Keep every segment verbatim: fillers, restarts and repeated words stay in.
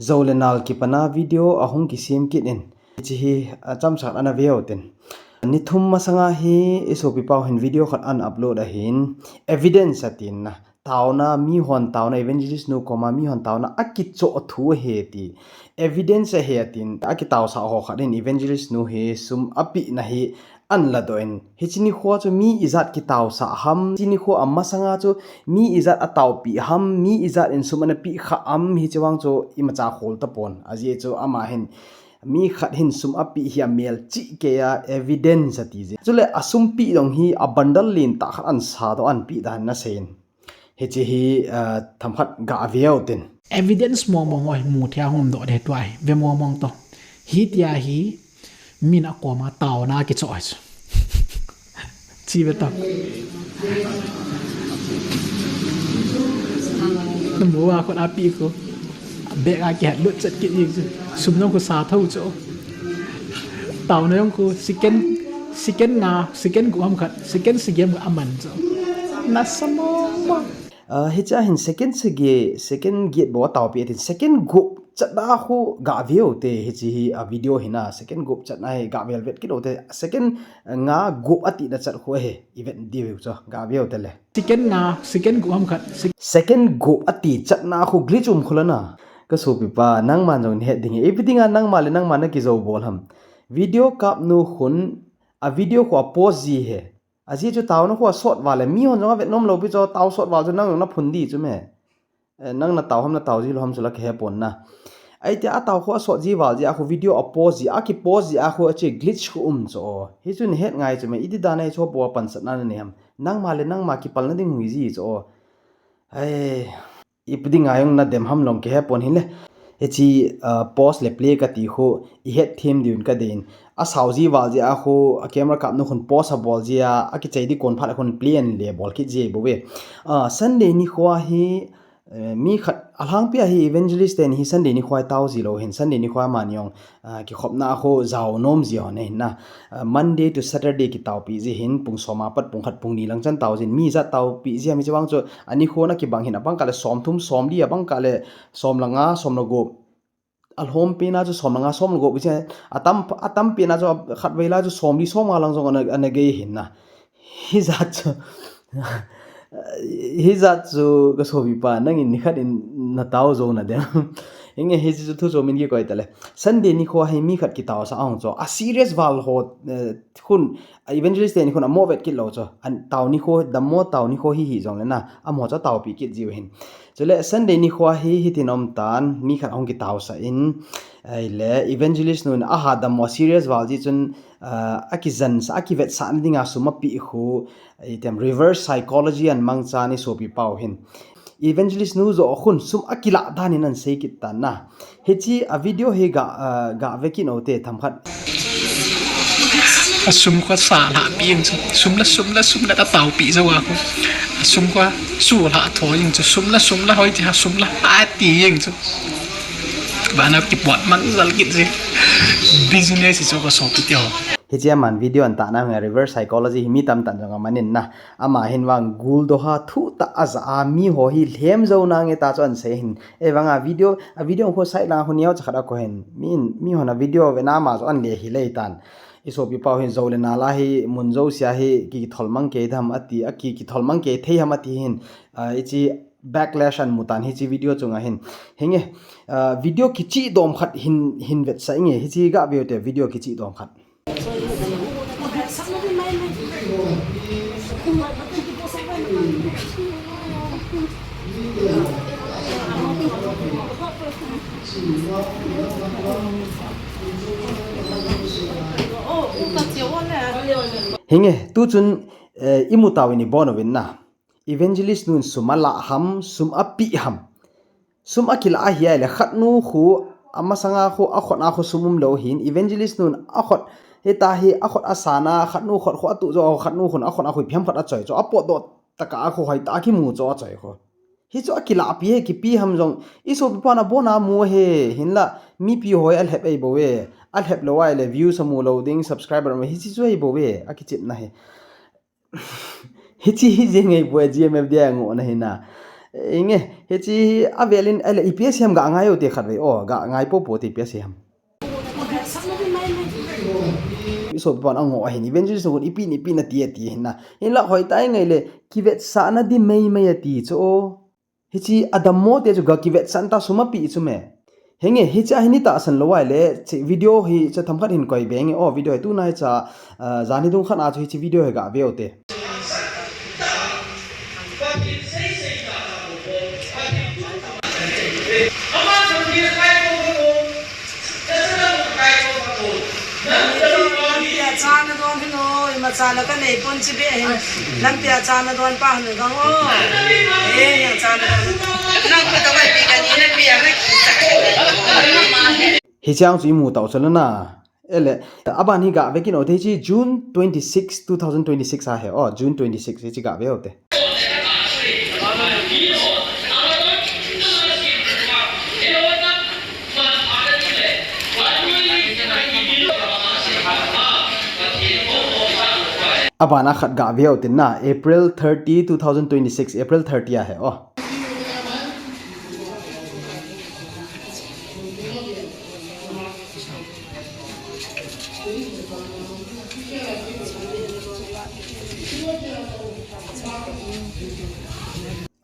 Jou le nal kipana video ahung kisem kit in. Hiche hi, ah, chomcha ana veu tin. Ni thum masanga hi i sopi pau hin video khat ana upload ahin. Evidence atin na. Taona, mihon taona, evangelist nu koma mihon taona akichoh thu ahi ti. Evidence ahi atin. Akitaosah ho khat hin evangelist nu hi sum apeh na hi ana ladoh in. Hiche nikho chu mi ijat kitaosah ham. Hiche nikho amasanga chu mi ijat ataopi ham. Mi ijat in sum ana peh kha ham. Hiche vang chu imacha khol tapon. Ajeh chu ama hin mi khat hin sum apeh hi amelchih kei a evidence ati jeh. Chule asum peh jong hi a bundle lentah khat ana sa doh ana peh dan ana sei in. Hiche hi, ah, themkhat gah veu tin. Evidence mong mong hoi mu thei a hung um doh de tua hi. Ve mong mong to. Hitia hi min akoma taona kichoh ahi chu. Chi ve to. Namu a khut a peh khu. Bag a kihet lut chet kit jeng chu. Sum jong khu sa tho chu. Taona jong khu second, second nga, second gup ham khat, second sagi ham khat aman chu. Nasa mong mong. Ah, hiche a hin second sagi, second get bou ataopi atin, second gup chatna khu gah veu te, hiche hi a video hi na, second gup chatna hi gah vel vet kit u te, second, eh, nga gup ati na chat khu ahi, i vet diu chu, gah veu te le. Second nga, second gup ham khat, sec- Second gup ati chatna khu glitch um khu la na. Ka sopi pa, nangman jong nahet ding ahi. Ipi dinga nangma le nangma nakijou bol ham. Video kap nu khun, a video khu a post ji ahi. Ajeh chu taona khu asot val e, mihon jong avet nom lou pi chu, tao sot val chu nang jong naphun di chu me. Eh, nang natao ham natao ji lou ham chu la kahe pon na. Ahi tia atao khu asot ji val jeh a khu video a post ji, aki post ji a khu ache glitch khu um chu. Hichu nahet ngai chu me, iti dan a hichu bou a pansatna nanei ham. Nangma le nangma kipalna ding hung hi ji chu. Ai. Ipi dinga jong nadem ham jong kahe pon hin le. Hiche, ah, pause le play kati khu i het them diuvin kadei in. Asao ji val jeh a khu a camera kap nu khun pause abol ji a, akichai di kon phat a khun play in le bol kit ji bou ve. Ah, Sunday nikho hi, eh, mi khat alhangpi a hi evangelist ten hi Sunday nikho hi tao ji lou hin, Sunday nikho amani jong ah, kikhopna khu jao nom ji ho nei na. Ah, Monday to Saturday kitaopi ji hin pung som a pat pung khat pung ni lang chan tao jin mi jat taopi ji a mi chu vang chu ani khon a kibang hin abang kah le som thum som li abang kah le som le nga som le gup. Alhom pi na chu som le nga som le gup ji atam, atam pi na chu khat vei la chu som li som nga lang jong ana, ana gei hin na. Hijat chu. Hijat chu ka sopi pa, nangin nikhat in natao jou nadem. Hinge hiche chu thu chom in kikoi tale. Sunday nikho hi mi khat kitaosah ahung chu. A serious val ho, eh, khun, a evangelist teni khun amo vet kit lou chu. An tao nikho, dammo tao nikho hi hi jongle na. Amo chu taopi kit jiu hin. Chule Sunday nikho hi hitin um tan, mi khat ahung kitaosah in. Ahile evangelist nun aha dammo serious val ji chun, ah, akijansah, akivetsah na dinga sum apeh khu, item reverse psychology an mangchan i sopi pau hin. Evangelist nu jo khun sum akilah dan in an sei kit tan na. Hiche a video hi ga, ah, ga ve kit u te themkhat. A sum khu sa la pi jeng chu. Sum la, sum la, sum la ta tao pi jo a khu. A sum khu su la tho jeng chu. Sum la, sum la hoi ti ha sum la a ti jeng chu. Bana kipot mang jal kit ji. Business chu ka sopi te ho. Hiche aman video an tahna nga reverse psychology hi mi tamtah jong aman in na. Ama hin vang gul doh a thu tah a ja a mi ho hi lhem jou nange ta chu an sei hin. Ei vang a video, a video khu sai lang khu neo cha khat a ko hin. Mi, mi hon a video ve na ma chu an le hi lei tan. I sopi pau hin jo le na la hi mun jo sia hi ki, kithol mang kei tham ati, a ki, kithol mang kei thei ham ati hin. Ah, hiche backlash an mu tan hiche video chunga hin. Hinge, ah, video kichih dom khat hin, hin vetsah inge. Hiche ga ve u te video kichih dom khat. Hinge, tu chun, eh, i mu tau in i bon uvin na. Evangelist nun sum a la ham, sum a peh ham. Sum a kila ahi a le khat nu khu, a masanga khu, a khut a khu sum um lou hin, evangelist nun a khut, hita hi a khut a sana, khat nu khut khu a tu jo, khat nu khun a khut a khu phiam khat a choi jo, a potdoh taka a khu hoi ta kimu jo a choi khu. Hichu a kila pi he, kipi ham jong, i sopi pan a bon a mu he, hinla, mipi hoi a lhep ei bou e, a lhep lou a le views a mu lou ding, subscriber ma hichi chu ei bou e, a kichepna he. Hichi hi jeng ei bou e, G M F D I a ngohna hi na. Inge, hiche avelin, ahile ipi asei ham ga ngai u te khatvei, o, ga ngai popo te ipi asei ham. Isopipan angoh ahin, evangelist nu khun ipi ni ipi nati ati hin na. Hinla hoitah inge le, kivetsahna di meimei ati chu o. Hiche adammo te chu ga kivetsah ta sum api chu me. Henge, hiche a hin itahsan lou ahile, hiche video hi chu themkhat hin koi beng e, o, video hi tunai cha, ah, jan hi dung khat a chu hiche video hi ga ve u te. Cha nadon hilo, imacha la kanei pon chibe hin. Lampia cha nadon pa hin gang o. Eh, cha nadon. Nang ko tawai pi kani na pi a na ki. Hiche a chu imu tau chalo na. Ele, aban hi ga ve kit u te, hiche June twenty-six, two thousand twenty-six ahi, o, June twenty-six, hiche ga ve u te. Aban a khat ga ve u tin na, April thirty, two thousand twenty-six, April thirty ahi, o.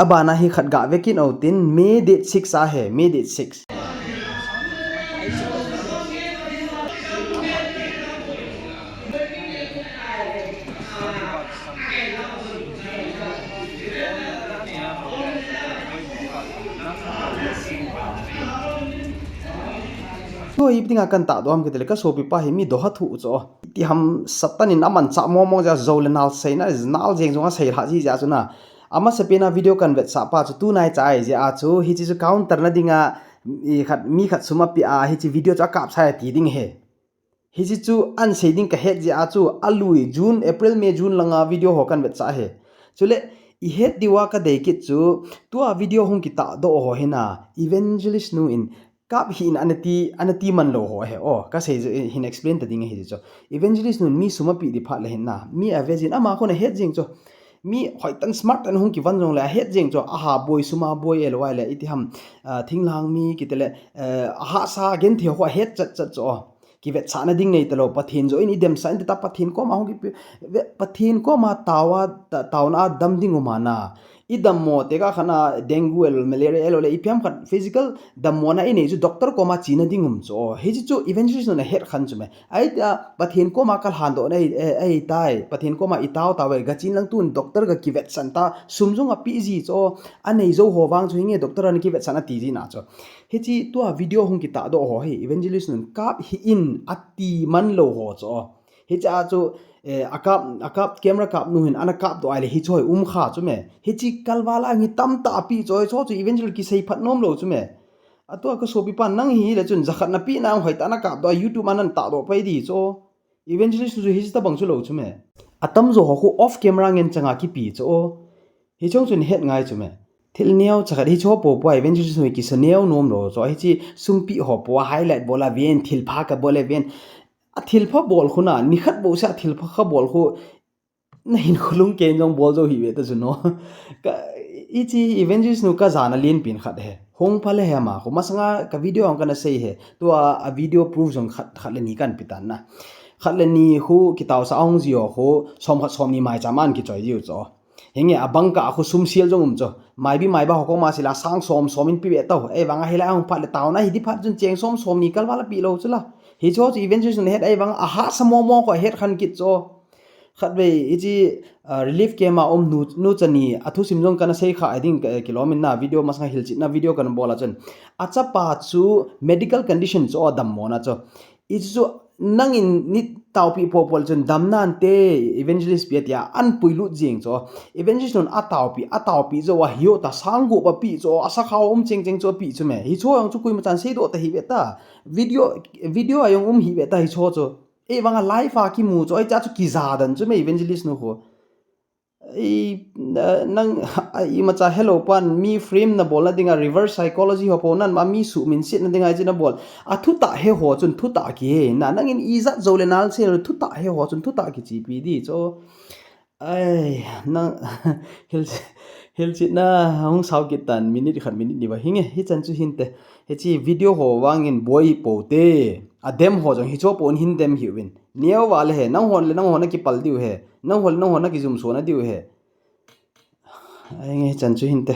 Aban a hi khat ga ve kit u tin, May date six ahi, May date six. Chu ipi dinga kan tahdoh ham kiti le, ka sopipa hi mi doha thu chu. Iti ham Satan in amanchah mong mong jeh a jou le nal seina, nal jeng jong asei lha ji jeh a chu na. Amasapen a video kan vetsah pa chu tunai cha ahi jeh a chu, hiche chu counter na dinga, i khat, mi khat sum api a, hiche video chu akap sai ati ding ahi. Hiche chu ahin sei ding kahet jeh a chu, alui June, April, May, June langa video ho kan vetsah ahi. Chule, ihet diuva kadei kit chu, tua video hung kitahdoh ho hi na, evangelist nu in kap hih in ana ti, ana ti man lou ho ahi. O, kasei jeh hin explain ta ding ahi chu. Evangelist nun mi sum api di phat le hin na, mi ave jin ama khun ahet jeng chu. Mi hoitah in smart tah in hung kivon jongle ahet jeng chu, aha boi, sum a boi, ahilou le iti ham, ah, thinglhang mi kiti le, eh, ahahsa genthei ho ahet chat chat chu. Kivetsahna ding nei talou, Pathen joh in idemsah inte ta, Pathen koma hung kipe, ve, Pathen koma taova, ta, taona a dam ding um a na. Idammo tekah khat na dengue el, malaria el, ahilou le ipi ham khat physical dammona inei chu doctor koma chena ding um chu. Hiche chu evangelist nun ahet khan chu me. Ahi tia Pathen koma kalhandoh na ahi, eh, ahitai. Pathen koma itao tao e, gachen lang tun doctor ga kivetsah ta, sum jong api ji chu. Anei jou ho vang chu hinge doctor ana kivetsah ati ji na chu. Hiche tua video hung kitahdoh ho hi, evangelist nun kap hih in ati man lou ho chu. Hiche a chu, eh, akap, akap, camera kap nu hin ana kapdoh ahile hiche hi um kha chu me. Hiche kalval a hi tamtah api chu, hiche chu evangelist kisei phat nom lou chu me. Atua ka sopipa nang hi le chun jakhat na pi na hoitah na kapdoh a YouTube a nan tahdoh pai di chu. Evangelist chu hiche tabang chu lou chu me. Atamjo ho khu off camera ngen changa kipe chu. Hiche jong chu nahet ngai chu me. Thil neo chakhat hiche ho popo a evangelist nu kisa neo nom lou chu. Hiche sungpi ho po a highlight bol a ven, thilpha kabol a ven. Athilpha bol khu na, nikhat bou seh athilpha kabol khu. Na hinkho lungkeng jong bol jou hih ve ta chu no. Ka, hiche evangelist nu ka jana lenpen khat ahi. Hung pha le hi ama khu. Masanga ka video a kana sei ahi. Tua a video proof jong khat, khat le ni kan pe tan na. Khat le ni khu kitaosa ahung ji ho khu, som khat som ni maicham a ana kichoi jiu chu. Hinge abang kah a khu sum sel jong um chu. Maibi maiba ho koma sel a sang som som in pe ve tao. Ahivang a hilai a hung phat le taona hi di phat chun cheng som som ni kalval a pe lou chu la. Hiche chu evangelist nu ahet ahivang a ahahsa mong mong khu ahet khan kit chu. Khatvei, hiche, ah, relief camp a um nu, nu chani, athusim jong kana sei kha, I think, eh, kilom in na video masanga hilchetna video kana bol a chun. Achapa chu medical condition chu adammo na chu. Hiche chu nangin nei taopi popo le chun dam nante evangelist pi atia ana puilut jeng chu. Evangelist nun ataopi, ataopi jou a hiu ta sang gup api chu, asakha um cheng cheng chu api chu me. Hiche jong chu koima chan seidoh ta hih ve ta. Video, video a jong um hih ve ta hiche chu. Ahivang a live a kimu chu, ahi cha chu kija dan chu me evangelist nu khu. I, na, nang, a, imacha helou pan mi frame na bol na dinga reverse psychology ho po nan ma mi suhminset na dinga hiche na bol. Athutah he ho chun thutah kihe na, nangin ijat jou le nal sei thutah he ho chun thutah kichepi di chu. Ai, nang, hil, Hilchetna hung sao kit tan, minute khat minute ni ba hinge, hichan chu hinte. Hiche video ho vangin boi poute. Adem ho jong hicho pon hin dem hiuvin. Neo vale he, nangho le nangho nakipal diu he. Nangho le nangho nakijumso na diu he. Ahinge, hichan chu hinte.